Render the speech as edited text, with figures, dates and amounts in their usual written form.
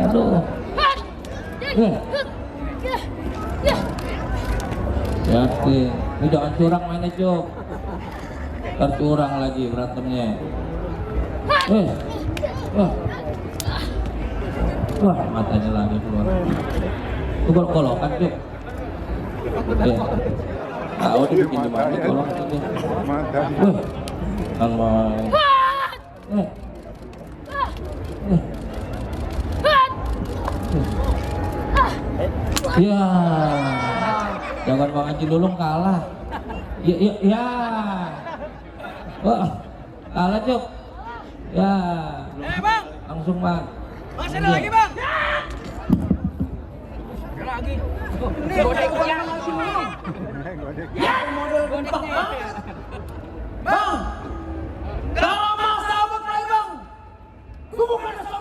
Aduh. Hati, ini jangan curang mainnya Cuk. Tercurang lagi berantemnya. Wah, matanya lagi keluar. Itu kolokan Cuk. Tahu dia bikin gimana kolok itu. Kan main. Ya, jangan Bang Haji Lulung kalah. Ya. Wah, kalah Cuk. Ya. Bang. Langsung Bang. Masih ada lagi Bang. Ada lagi. Ini godek yang masih belum. Ya, model godeknya. Bang.